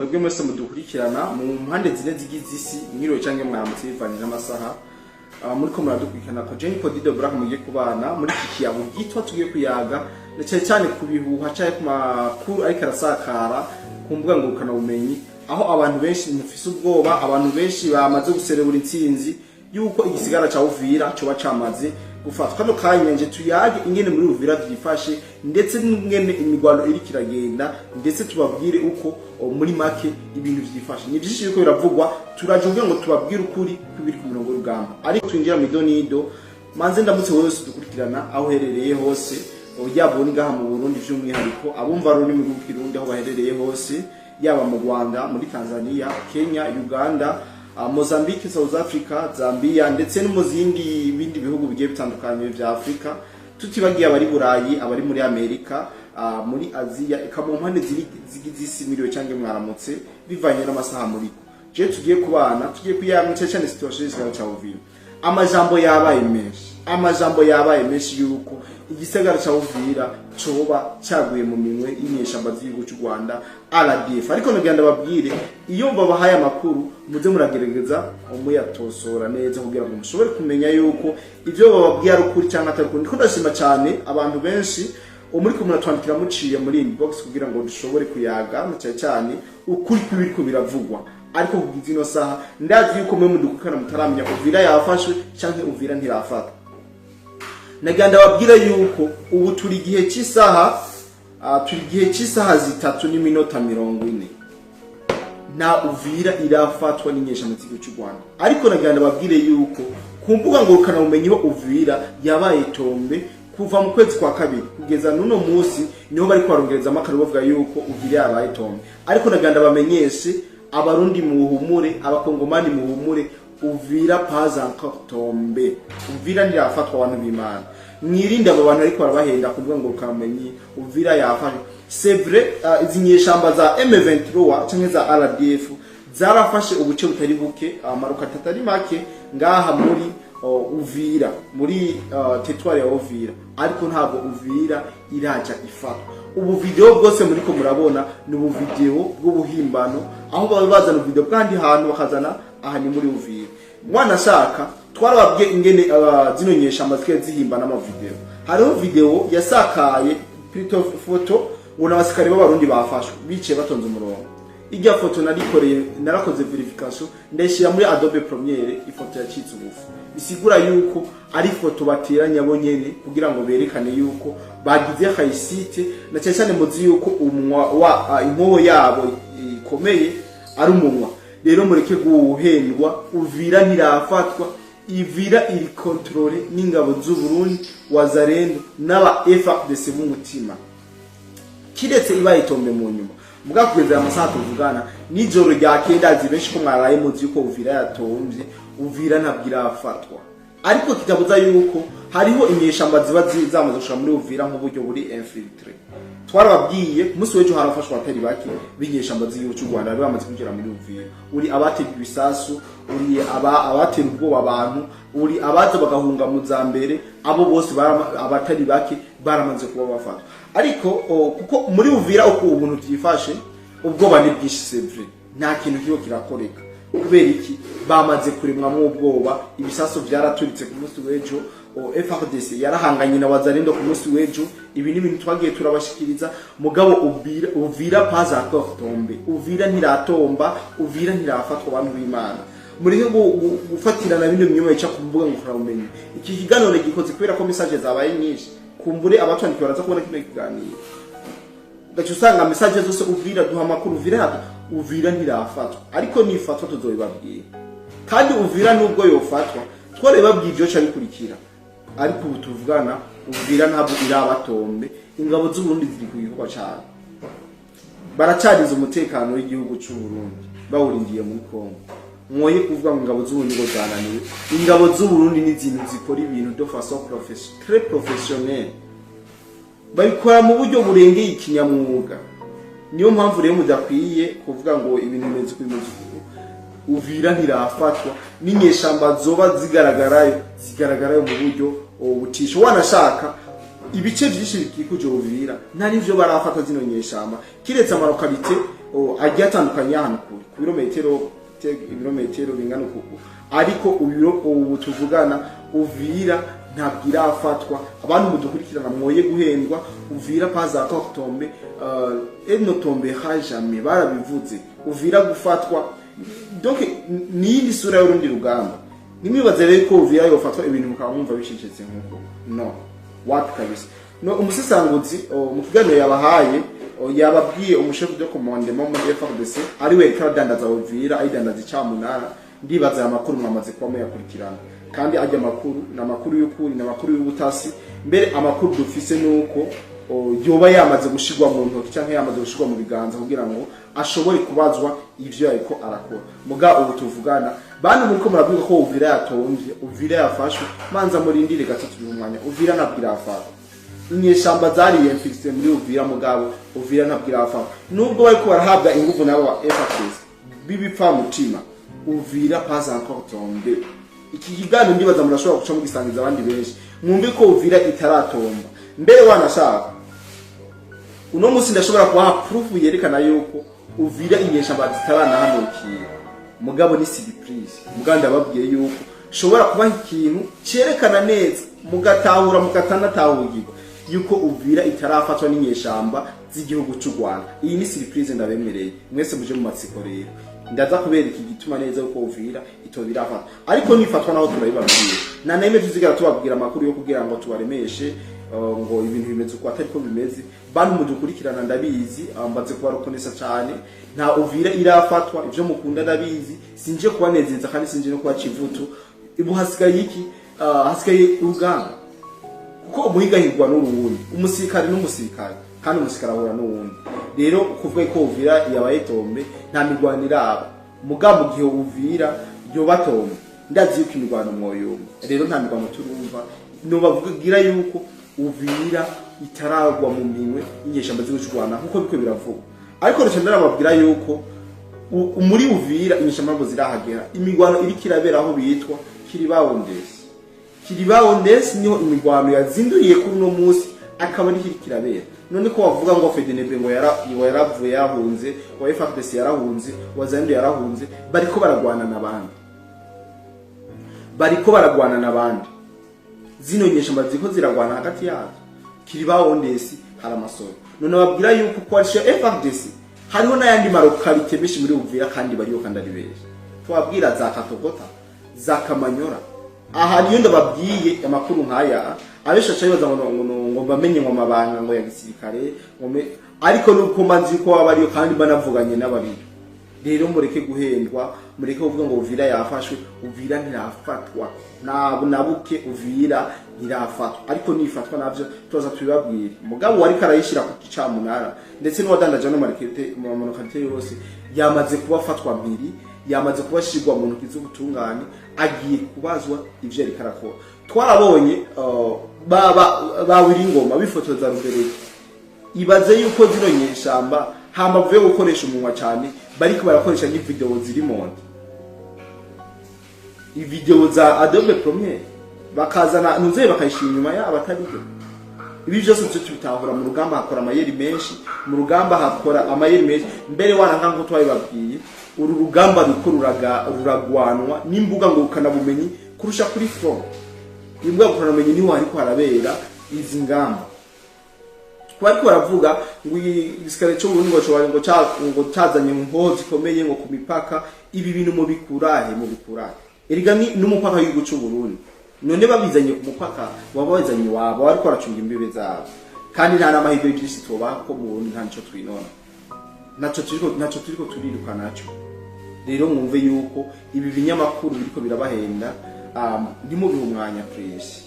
Mwebwe mwese mudukurikirana mu mpande zine zigize isi, mwiriwe canke mwaramutse bivanye n'amasaha muriko muradukurikirana. Ko Jenny Podido Black mugiye kubana muri iki kiyago gito tugiye kuyaga na cyane cyane ku bihuha canke ku makuru ariko arasakara ku mbuga ngurukanabumenyi, aho abantu benshi mufise ubwoba, abantu benshi bamaze guserebura intsinzi yuko igisigara ca Uvira coba camaze gufatwa. Kano kanya nje tuyage ingene muri Uvira vyifashe, ndetse n'ingene imigwano iriko iragenda, ndetse tubabwire uko muri make ibintu vyifashe. Ni vyinshi biriko biravugwa, turaje kugira ngo tubabwire ukuri kw'ibiri ku murongo w'urugamba. Ariko twinjira mu idonido, manze ndamutse wowe wese udukurikirana aho uherereye hose, yaba uri ngaha mu Burundi, by'umwihariko abumva ururimi rw'Ikirundi aho baherereye hose, yaba mu Rwanda, muri Tanzania, Kenya, Uganda, Mozambique, South Africa, Zambia, ndetse no mu zindi bindi bihugu bigiye bitandukanye vya Afrika, tutibagiye abari Burayi, abari muri Amerika, muri Aziya, eka mu mpande ziri zigize isi, miriwe cyangwa mwaramutse bivanye n'amasaha muriko. Je tugiye kubana, tugiye kuyaga cyane cyane situation y'igisagara ca Uvira. Amajambo yabaye menshi, amajambo yabaye menshi yuko igisagara ca Uvira coba caguye mu minwe y'inyeshamba z'igihugu cy'u Rwanda, RDF. Ariko nagira ndababwire, iyo babahaye amakuru muze muragerageza muyatosora neza kugira ngo mushobore kumenya yuko ivyo bababwiye ari ukuri cyangwa atari ukuri. Ndiko ndashima cyane abantu benshi muri ko muratwandikira muciye muri inbox kugira ngo dushobore kuyaga na cyane cyane ukuri kw'ibiriko biravugwa. Ariko kugeza ino saha ndazi yuko mwe mudukukana mutaramenya Uvira yafashwe canke Uvira ntirafatwa. Nagira ndababwira yuko ubu turi igihe cy'isaha turi igihe cy'isaha 3:40, nta Uvira irafatwa n'inyeshyamba z'igihugu cy'u Rwanda. Ariko nagira ndababwire yuko ku mbuga ngurukanabumenyi ho Uvira yabaye tombé kuva mu kwezi kwa kabiri kugeza n'uno munsi, niho bari kubarongereza amakaro bavuga yuko Uvira yabaye tombé. Ariko nagira ndabamenyeshe, Abarundi muhumure, Abakongomani muhumure, Uvira pas encore tombé, Uvira ntirafatwa. Abantu b'Imana, mwirinde abo bantu ariko barabahenda ku mbuga ngurukanabumenyi. Uvira yafashwe, c'est vrai. Izi nyeshamba za M23 canke za RDF zarafashe ubuce butari buke, amaruka atari make ngaha muri Uvira, muri territoire ya Uvira, ariko ntabwo Uvira iraja ifatwa. Ubu video bwose muriko murabona ni ubu video bw'ubuhimbano, aho baba bazana video bwandi hantu bakazana aha ni muri Uvira. Mwana shaka twarababwiye ingene zino nyeshamba zikiye zihimba n'ama video. Hariho video yasakaye, plutôt photo, ngo n'abasikari b'Abarundi bafashwe bicaye batonze umurongo. Ijya foto narikoreye, narakoze verification, ndayishyira muri Adobe Premiere, ifoto yacitse ubufu, bisigura yuko ari foto bateranya bo nyene kugira ngo berekane yuko bagize réussite. Na cyane cyane muzi yuko umunwa wa inkoho yabo ikomeye ari umunwa. Rero mureke guhendwa, Uvira ntirafatwa. Uvira iri contrôlée n'ingabo z'u Burundi, Wazalendo n'aba FARDC b'umutima, kiretse ibaye tombé mu nyuma. Muga kugeza aya masaha tuvugana, nijoro rya kenda, azi benshi ko mwaraye muzi yuko Uvira yatomvye. Uvira ntabwo irafatwa, ariko kitabuza yuko hariho inyeshamba ziba zamaze gushika muri Uvira nk'uburyo buri infiltré. Twarababwiye ku munsi w'ejo harafashwe abatari bake b'inyeshamba z'igihugu cy'u Rwanda bari bamaze kwinjira muri Uvira. Uri abatega ibisasu, uri abatera ubwoba abantu, uri abaza bagahunga mu za mbere, abo bose abatari bake baramaze kuba bafatwa. Ariko kuko muri Uvira uko ubuntu byifashe, ubwoba ni bwinshi, c'est vrai, nta kintu kiriko kirakoreka. Kubera iki? Bamaze kuremwamwo ubwoba. Ibisasu vyaraturitse ku munsi w'ejo, FARDC yarahanganye na Wazalendo ku munsi w'ejo. Ibi ni ibintu twagiye turabashikiriza. Mugabo Uvira pas encore tombé, Uvira ntiratomba, Uvira ntirafatwa. Abantu b'Imana, mureke gufatirana bino binyoma bica ku mbuga ngurukanabumenyi. Iki kiganiro gikoze kubera ko message zabaye nyinshi. Kumbure abatwandikiye baraza kubona kino kiganiro, ugaca usanga message zose: "Uvira duha amakuru, Uvira hatu." Uvira ntirafatwa, ariko nifatwa tuzobibabwira. Kandi Uvira nubwo yofatwa, twarabibabwiye ibyo ca bikurikira. Ariko ubu tuvugana Uvira ntabwo iraba tombé. Ingabo z'Uburundi ziri ku gikorwa cyane, baracariza umutekano w'igihugu cy'u Burundi bawurindiye muri Kongo. Mwoye kuvuga ngo ingabo z'Uburundi ngo zananiwe. Ingabo z'Uburundi ni izintu zikora ibintu de façon très professionnelle, babikora mu buryo burengeye ikinyamwuga. Niyo mpamvu rero mudakwiye kuvuga ngo ibintu bimeze uko, bimeze uko. Uvira ntirafatwa, n'inyeshamba zoba zigaragarayo zigaragarayo mu buryo butisha. Wanashaka ibice byinshi bikikuje Uvira nta n'ivyo barafata zino nyeshamba, kiretse ama localités. agiye atandukanye y'ahantu kure ku birometero, ibirometero bingana uku. Ariko ubu tuvugana, Uvira ntabwo irafatwa. Abantu mudukurikirana, mwoye guhendwa. Uvira pas encore tombé, elle ne tombera jamais. Barabivuze, Uvira gufatwa donc niyindi sura y'urundi rugamba. Nimwibaze rero ko Uvira yofatwa, ibintu mukaba mwumva bicecetse nkuko. No wapi kabisa. No umusesanguzi mu kiganiro yabahaye, yababwiye umu chef de commandement muri FARDC ari we yariko aradandaza Uvira, ayidandaza icamunara. Ndibaza aya makuru mwamaze kuba muyakurikirana, kandi ajya amakuru ni amakuru y'ukuri, ni amakuru y'ubutasi. Mbere amakuru dufise nuko yoba yamaze gushirwa mu ntoki cyangwa yamaze gushirwa mu biganza kugira ngo ashobore kubazwa ivyo yariko arakora. Muga ubu tuvugana, bantu muriko murabwirwa ko Uvira yatomvye, Uvira yafashwe, manza murindire gato, turi umwanya. Uvira ntabwo irafatwa. Inyeshamba zariye mfise muri Uvira, mugabo Uvira ntabwo irafatwa, nubwo bariko barahabwa ingufu nabo ba FARDC b'ibipfamutima. Uvira pas encore tombé. Iki kiganiro ndibaza murashobora guca mugisangiza abandi benshi, mwumve ko Uvira itaratomba. Mbere wanashaka uno munsi ndashobora kubaha proof yerekana yuko Uvira inyeshamba zitaranahanukira, mugabo ni surprise. Mugabo ndababwiye yuko shobora kubaha ikintu cyerekana neza, mugatahura, mukatanatahugirwa yuko Uvira itarafatwa n'inyeshamba z'igihugu cy'u Rwanda. Iyi ni surprise ndabemereye mwese muje mu matsiko. Rero ndaza kubereka igituma neza yuko Uvira itoba irafatwa, ariko nifatwa naho turabibabwira. Na neme tuzigara tubabwira amakuru yo kugira ngo tubaremeshe, ngo ibintu bimeze uko atari ko bimeze. Bantu mudukurikirana, ndabizi, mbaze kubarokonesa cyane. Nta Uvira irafatwa. Ivyo mukunda ndabizi, sinje kubanezeza kandi sinje no kubaca ivutu. Ubu hasigaye iki? Hasigaye urugamba, kuko umuhiga ahigwa n'uruwundi, umusirikare n'umusirikare, kandi umusirikare ahura n'uwundi. Rero kuvuga ko Uvira yabaye tombé, nta mirwano iraba. Mugabo mu gihe Uvira yoba tombé, ndazi yuko imirwano mwoyumva. Rero nta mirwano turumva. Nobavugira yuko Uvira itaragwa mu minwe y'inyeshamba z'igihugu cy'u Rwanda nkuko biko biravugwa, ariko rero ndarababwira yuko muri Uvira inyeshamba ntabwo zirahagera. Imirwano iriko irabera aho bitwa Kiribawondesi. Kiribawondesi niho imirwano yazinduriye kuri uno munsi, akaba ariho iriko irabera. None ko bavuga ngo FDNB ngo yaravuye, yarahunze, wa FARDC yarahunze, Wazalendo yarahunze, bariko baragwana n'abandi, bariko baragwana n'abandi. Zino nyeshamba ziko ziragwana hagati yazo. Kiribawondesi hari amasoro. None babwira yuko coalition FARDC hariho n'ayandi ma localités menshi muri Uvira, kandi bariyo, kandi ari benshi. Tubabwira za Katogota, za Kamanyora. Aha niyo ndababwiye amakuru nk'aya, abenshi baca bibaza ngo bamenye ngo amabanga ngo ya gisirikare ngo ariko nuko mbanzi yuko baba bariyo, kandi banavuganye n'abariyo. Rero mureke guhendwa, mureke kuvuga ngo Uvira yafashwe. Uvira ntirafatwa ntabwo nabuke. Uvira ntirafatwa, ariko nifatwa navyo tuza tubibabwire. Mugabo wariko arayishira ku gicamunara, ndetse n'uwadandaje no marikete mu ma localités yose, yamaze kuba afatwa mpiri, yamaze kubashirwa mu ntoki z'ubutungane, agiye kubazwa ivyo yariko arakora. Twarabonye baba bawira ingoma bifotoza rubereke. Ibaze yuko zino nyeshamba, hambavu yo gukoresha umunwa cyane, bariko barakoresha n'ivideo ziri montées, ivideo za Adobe Premiere, bakazana ntuzeyi bakayishira inyuma yabo atariyo. Ibi byose tujye tubitahura. Mu rugamba hakora amayeri menshi, mu rugamba hakora amayeri menshi. Mbere wananga nkuko twabibabwiye, uru rugamba ruriko ruragwanwa n'imbuga ngurukanabumenyi kurusha kuri front. Imbuga ngurukanabumenyi niho hariko harabera izi ngamba. Bariko baravuga ngo igisirikare cyo Burundi ngo cyo ngo cazanye inkoho zikomeye ngo ku mipaka. Ibi bintu mubikurahe? Mubikurahe? Erega ni n'umupaka w'igihugu cy'u Burundi. None babizanye ku mupaka, baba babizanye iwabo, bariko baracunga imbibe zabo, kandi nta n'amahirwe byinshi tubaha, kuko mu Burundi nta nico twinona, ntaco turiko turiruka naco. Rero mwumve yuko ibi binyamakuru biriko birabahenda, ntimubihe umwanya please.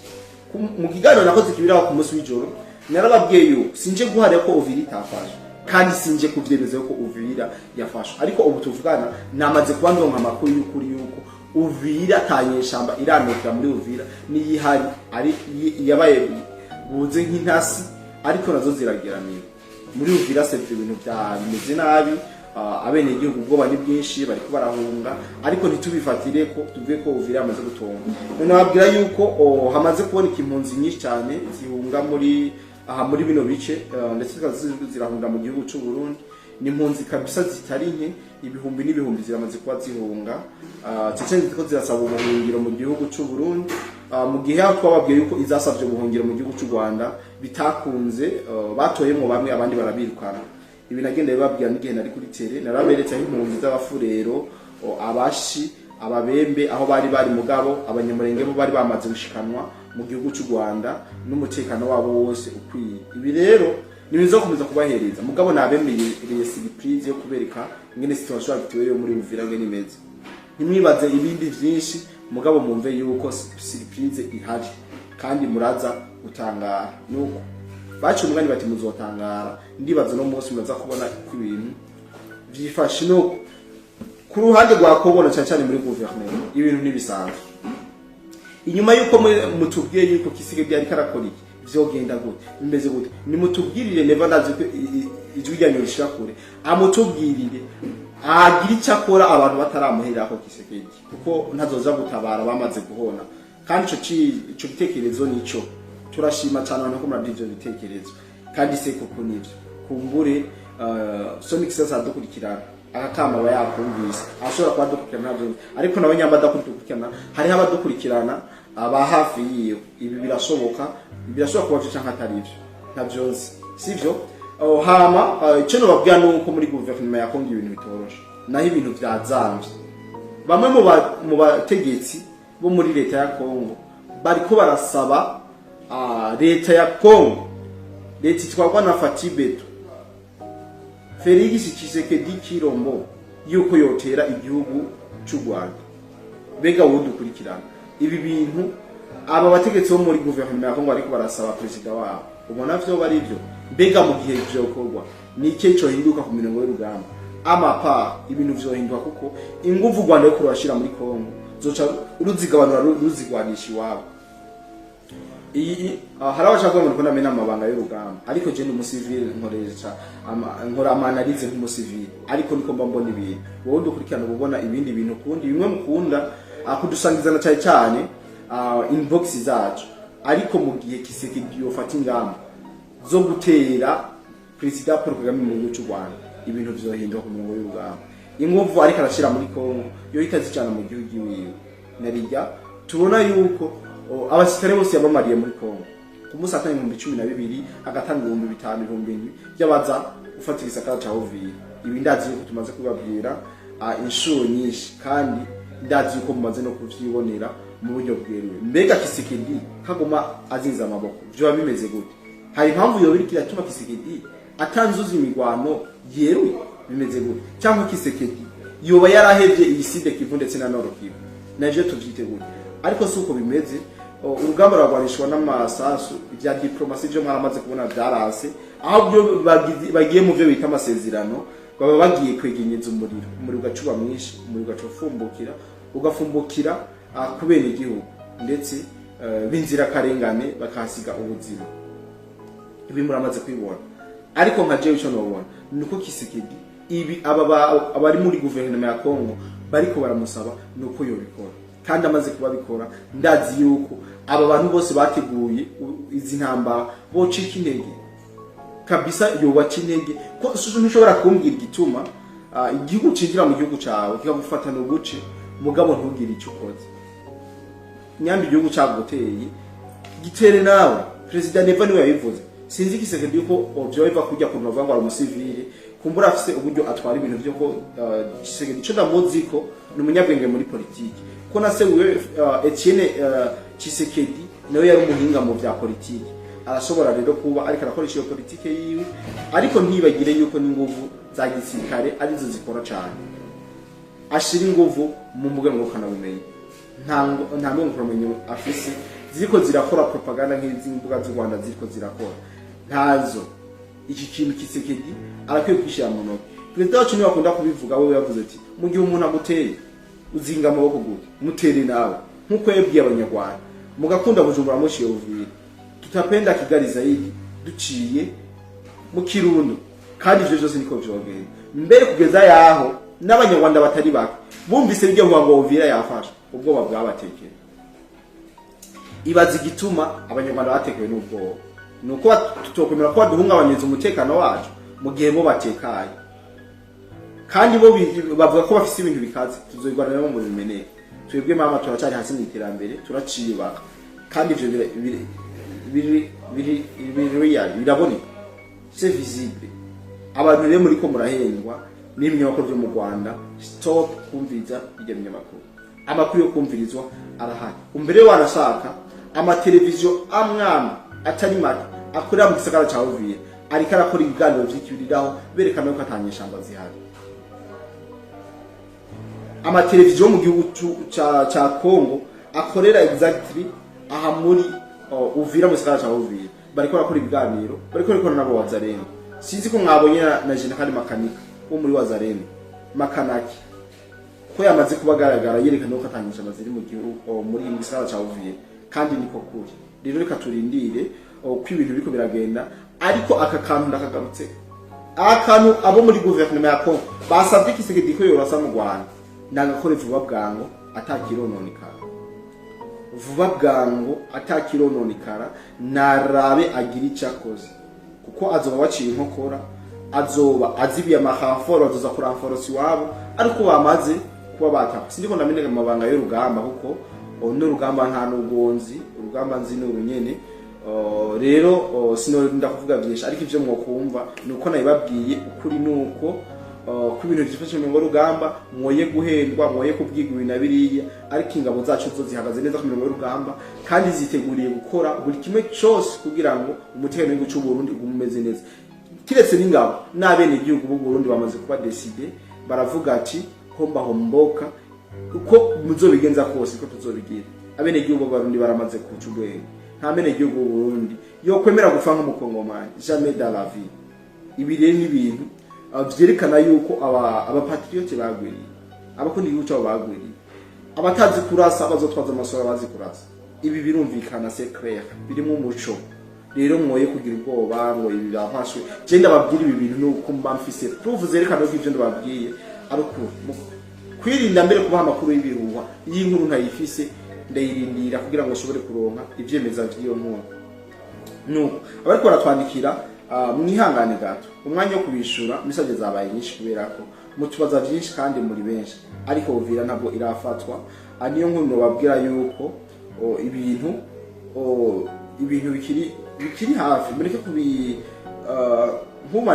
Mu kiganiro nakoze kibiraho ku munsi w'ijoro, narababwiye yuko sinje guharira ko Uvira itafashwe, kandi sinje kuvyemeza yuko Uvira yafashwe. Ariko ubu tuvugana namaze kuba ndonka amakuru y'ukuri yuko Uvira atanyeshamba iranukira muri Uvira, n'iyihari ari yabaye buze nk'intasi, ariko nazo zirageramiwe muri Uvira. C'est ibintu bya bimeze nabi, abenegihugu ubwoba ni bwinshi, bariko barahunga, ariko ntitubifatire ko tuvuge ko Uvira yamaze gutonga. None babwira yuko hamaze kuboneka impunzi nyinshi cyane zihunga muri aha muri bino bice, ndetse zikaba zirahunga mu gihugu cy'u Burundi. Ni impunzi kabisa zitari nke, ibihumbi n'ibihumbi ziramaze kuba zihunga, cyane ziriko zirasaba ubuhungiro mu gihugu c'u Burundi. Mu gihe aho twababwiye yuko izasavye ubuhungiro mu gihugu c'u Rwanda bitakunze, batoyemwo bamwe, abandi barabirukana. Ibi nagenda bibabwira n'igihe nari kuri terrain, naraberetse aho impunzi z'Abafurero, Abashi, Ababembe aho bari mugabo Abanyamurenge bo bari bamaze gushikanwa mu gihugu cy'u Rwanda n'umutekano wabo wose ukwiye. Ibi rero ni ibintu gukomeza kubahereza, mugabo nabemereye surprise yo kubereka ingene situation actuelle yo muri Uvira ngene imeze. Ntimwibaze ibindi vyinshi, mugabo mumve yuko surprise ihari kandi muraza gutangara. Nuko baciye umugani bati muzotangara. Ndibaza no munsi muraza kubona ko ibintu vyifashe. Nuko ku ruhande rwa Kongo na cyane cyane muri guverinoma, ibintu ntibisanzwe. Inyuma yuko mutubwiye yuko Tshisekedi ariko arakora iki, vyogenda gute, bimeze gute, nimutubwirire. Neva ndazi ko ijwi ryanyu rishira kure, amutubwirire agira icyo akora abantu bataramuherako Tshisekedi, kuko ntazoza gutabara bamaze guhona. Kandi ico gitekerezo nico turashima cyane abantu ko muraduha ivyo bitekerezo, kandi se koko nivyo. Kumbure Sonic sasa adukurikirana, akakama aba yakumvise, ashobora kuba adukurikirana ntabyo, ariko nawe nyamba adakurikirana, hariho abadukurikirana aba hafi yiwe. Ibi birashoboka, birashobora kuba vyo canke atari ivyo, ntabyo nzi, sivyo? Oh, hama ico nobabwira ni uko muri guverinoma ya Kongo ibintu bitoroshe, naho ibintu vyazamvye. Bamwe mu bategetsi bo muri leta ya Kongo bariko barasaba leta ya Kongo, leta itwarwa na Fatshi Béton, Felix Tshisekedi Tshilombo, yuko yotera igihugu c'u Rwanda. Mbega wowe dukurikirana, ibi bintu aba bategetsi bo muri guverinoma ya Kongo bariko barasaba perezida wabo, ubona vyo bari byo? Mbega mu gihe vyokorwa, ni iki cohinduka ku mirongo y'urugamba? Amapa ibintu vyohinduka, kuko inguvu u Rwanda ruriko rurashira muri Kongo zoca ruzigabanura, ruzigwanisha iwabo. Iyi hari abashaka kuvuga ngo ndiko ndamena amabanga y'urugamba, ariko je ndi umusivile, nkoresha nkora ama analyse nk'umusivile, ariko niko mba mbona ibintu. Wowe dukurikirana uba ubona ibindi bintu kundi bimwe mukunda kudusangizana cyane cyane inbox zacu. Ariko mu gihe Tshisekedi yofata ingamba zo gutera Perezida Paul Kagame mu gihugu cy'u Rwanda, ibintu vyohinduka ku mirongo y'urugamba. Inguvu ariko arashira muri Kongo yohita azijana mu gihugu iwiwe. Narirya tubona yuko abasirikare bose yabamariye muri Kongo, ku munsi atanga 12,000, agatanga 5000, 7000 by'abaza gufata igisagara ca Uvira. Ibi ndazi yuko tumaze kubabwira inshuro nyinshi, kandi ndazi yuko mumaze no kuvyibonera mu buryo bweruye. Mbega Tshisekedi kaguma azinze amaboko, vyoba bimeze gute? Hari impamvu yoba iriko iratuma Tshisekedi atanzuza imigwano yeruye? Bimeze gute? Cyangwa Tshisekedi yoba yarahevye iyi Sud Kivu ndetse na Nord Kivu? Navyo tuvyitegure, ariko si uko bimeze. Urugamba ruragwanishwa n'amasasu. Ibya diplomasi byo mwaramaze kubona byaranse, aho byo bagiye mu byo bita amasezerano, baba bagiye kwegenyeza umuriro, umuriro ugacuba mwinshi, umuriro ugaca ufumbukira, ugafumbukira kubera igihugu ndetse b'inzirakarengane bakahasiga ubuzima. Ibi muramaze kwibona. Ariko nka jewe ico nobona nuko Tshisekedi, ibi aba abari muri guverinoma ya Kongo bariko baramusaba, nuko yobikora. Kandi amaze kubabikora, ndazi yuko aba bantu bose bateguye izi ntambara bocika intege kabisa, yobaca intege ko ntushobora kumbwira igituma igihugu cinjira mu gihugu cawe kikagufatana ubuce, mugabo ntugire icyo ukoze. Nyambi igihugu caguteye, gitere nawe. Perezida Neva niwe yabivuze. Sinzi Tshisekedi yuko vyoba biva kurya kuntu bavuga ngo ari umusivile, kumbura afise uburyo atwara ibintu vyo ko Tshisekedi ico ndamuzi ko ni umunyabwenge muri politiki, ko na se wiwe Etienne Tshisekedi nawe yari umuhinga mu vya politiki. Arashobora rero kuba ariko arakoresha iyo politike yiwe, ariko ntibagire yuko n'inguvu za gisirikare arizo zikora cane. Ashira inguvu mu mbuga ngurukanabumenyi, nta mbuga ngurukanabumenyi afise ziriko zirakora propaganda nk'izi mbuga z'u Rwanda ziriko zirakora, ntazo. Iki kintu Tshisekedi arakwiye kwishyira mu ntoki. Perezida wacu niwe akunda kubivuga, we yavuze ati mu gihe umuntu aguteye uzinga amaboko gute, mutere nawe. Nk'uko yabwiye Abanyarwanda, mugakunda Bujumbura muciye Uvira, tutapenda Kigali zaidi duciye mu Kirundo. Kandi ivyo vyose niko vyogenda mbere, kugeza yaho n'Abanyarwanda batari bake bumvise bijya ngo Uvira yafashwe, ubwoba bwabatekeye. Ibaza igituma Abanyarwanda batekewe n'ubwoba, ni uko tutokwemera ko baduhungabanyiriza umutekano wacu mu gihe bo batekanye. Kandi bo bavuga ko bafise ibintu bikaze, tuzobigwana nabo mu bimeneye. Twebwe mama turacyari hasi mu iterambere, turaciyubaka, kandi ivyo biri real, biraboneka, c'est visible. Abantu rero muriko murahendwa n'ibinyamakuru vyo mu Rwanda, stop kumviriza ibyo binyamakuru. Amakuru yo kumvirizwa arahari. Umbere wanashaka amateleviziyo amwamwe atari make akorera mu gisagara ca Uvira ariko arakora ibiganiro vy'ikibiriraho berekana yuko atanyeshamba zihari. Amateleviziyo mu gihugu ca Congo akorera exactly aha muri Uvira, mu gisagara ca Uvira, bariko barakora ibiganiro, bariko barikora nabo Wazalendo. Sinzi ko mwabonye na General Makanika wo muri Wazalendo, Makanaki, ko yamaze kuba agaragara yerekana ko atanyeshamba ziri mu gihugu muri mu gisagara ca Uvira, kandi niko kuri. Rero reka turindire ko ibintu biriko biragenda. Ariko aka kantu ndakagarutse, akantu abo muri guverinoma ya Congo basabye Tshisekedi ko yorasa mu Rwanda, nagakore vuba bwango atakirononekara, vuba bwango atakirononekara, narabe agira icyo akoze, kuko azoba waciye inkokora, azoba azibiye amarenforts, azoza kurenforcer iwabo ariko bamaze kuba bataka. Sindiko ndameneka amabanga y'urugamba, kuko n'urugamba nta n'ubwo nzi, urugamba nzi ni urunyene. Rero sinorinda kuvuga byinshi, ariko ivyo mwokumva ni uko nabibabwiye. Ukuri ni uko ko ibintu vyifashe mu rugamba, mwoye guhendwa, mwoye kubwirwa ibi na biriya, ariko ingabo zacu zo zihagaze neza ku mirongo y'urugamba kandi ziteguriye gukora buri kimwe cyose kugira ngo umutekano w'igihugu cy'u Burundi ugume umeze neza. Kiretse n'ingabo, n'abenegihugu b'u Burundi bamaze kuba décidé, baravuga ati homba homboka, uko muzobigenza kose ko tuzobigira. Abenegihugu b'Abarundi baramaze kuca ubwenge. Nta benegihugu b'u Burundi yo kwemera gupfa nk'umukongomani, jamais dans la vie. Ibi rero ni ibintu vyerekana yuko aba abapatriotes bagwiriye, abakunda igihugu cyabo bagwiriye. Abatazi kurasa bazotwaza amasoro abazi kurasa. Ibi birumvikana, c'est clair, birimo umuco. Rero mwoye kugira ubwoba ngo ibi byafashwe. Je ndababwira ibi bintu nuko mba mfise proof zerekana ko ivyo ndababwiye ari ukuri. Kwirinda mbere kubaha amakuru y'ibihuha, iyo inkuru ntayifise ndayirindira kugira ngo nshobore kuronka ivyemeza vy'iyo nkuru. Nuko abariko baratwandikira, mwihangane gato, umwanya wo kubishura message zabaye nyinshi kubera ko mutubaza vyinshi kandi muri benshi. Ariko Uvira ntabwo irafatwa. Niyo nkuru nobabwira yuko ibintu bikiri hafi. Mureke kubi nk'ubu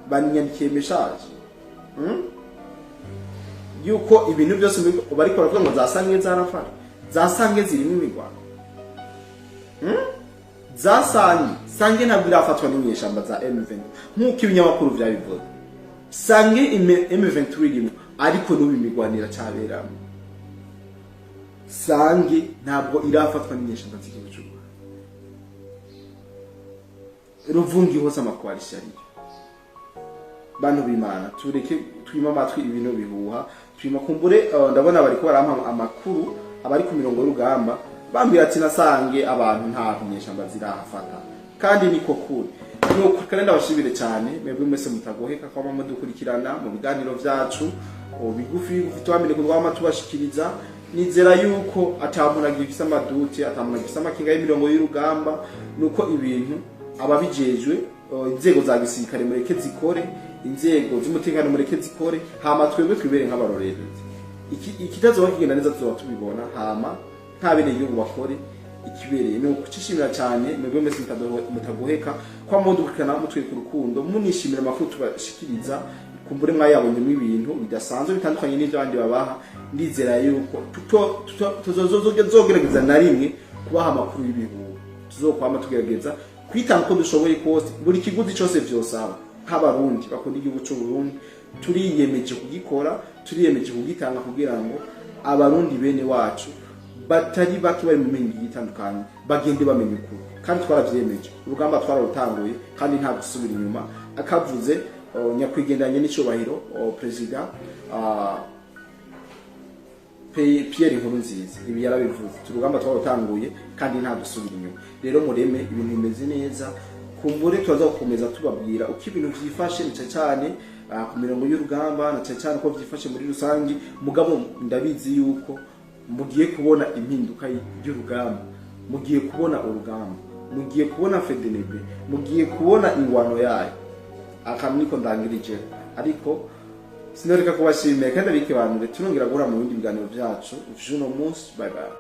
banyandikiye message, Yuko ibintu byose bariko baravuga ngo zasange zarafashwe, zasange zirimo imigwano, Zasange, Sange ntabwo irafatwa n'inyeshamba za M23 nk'uko ibinyamakuru vyabivuze. Sange M23 irimo, ariko n'ubu imigwano iracaberamo. Sange ntabwo irafatwa n'inyeshamba z'igihugu cy'u Rwanda. Ruvungi hose amacoalitions ariyo. Bantu b'Imana, tureke twima amatwi ibintu bihuha, twima kumbure. Ndabona bariko barampa amakuru, abari ku mirongo y'urugamba bambwira ati nasange abantu nta nyeshamba zirahafata, kandi niko kuri. Nuko kandi ndabashimire cyane mwebwe mwese mutagoheka kwama mudukurikirana mu biganiro vyacu bigufi bigufi twamenye ko twama tubashikiriza. Nizera yuko ata muntu agifise amadoutes, ata muntu agifise amakinga y'imirongo y'urugamba. Nuko ibintu ababijejwe, inzego za gisirikare mureke zikore, inzego z'umutekano mureke zikore, hama twebwe twibere nk'abarorerezi. Ikitazoba kigenda neza tuzoba tubibona, hama nk'abenegihugu bakore ikibereye. Ni ukucishimira cyane mwebwe mwese mutagoheka kwa mudukurikirana, mutwereka urukundo, munishimira amakuru tubashikiriza. Kumbure mwayabonyemo ibintu bidasanzwe bitandukanye n'ibyo abandi babaha. Ndizera yuko tuzogerageza na rimwe kubaha amakuru y'ibihuha. Tuzokwama tugerageza kwitanga uko dushoboye kose, buri kiguzi cyose vyosaba. Nk'abarundi bakunda igihugu cy'u Burundi, turiyemeje kugikora, turiyemeje kugitanga kugira ngo abarundi bene wacu batari bake bari mu mihingo igiye itandukanye bagende bamenya ukuri. Kandi twaravyemeje, urugamba twararutanguye kandi nta gusubira inyuma. Akavuze nyakwigendanye n'icubahiro perezida Pierre Nkurunziza, ibi yarabivuze, urugamba twararutanguye kandi nta gusubira inyuma. Rero mureme ibintu bimeze neza. Kumbure turaza gukomeza tubabwira uko ibintu vyifashe, na cane cane ku mirongo y'urugamba, na cane cane uko vyifashe muri rusangi. Mugabo ndabizi yuko mugiye kubona impinduka y'urugamba, mugiye kubona urugamba, mugiye kubona FDNB, mugiye kubona ingwano yayo. Akantu niko ndangirije, ariko sinoreka kubashimira kandi abikebanure. Turongera guhura mu bindi biganiro byacu vy'uno munsi. Bye bye.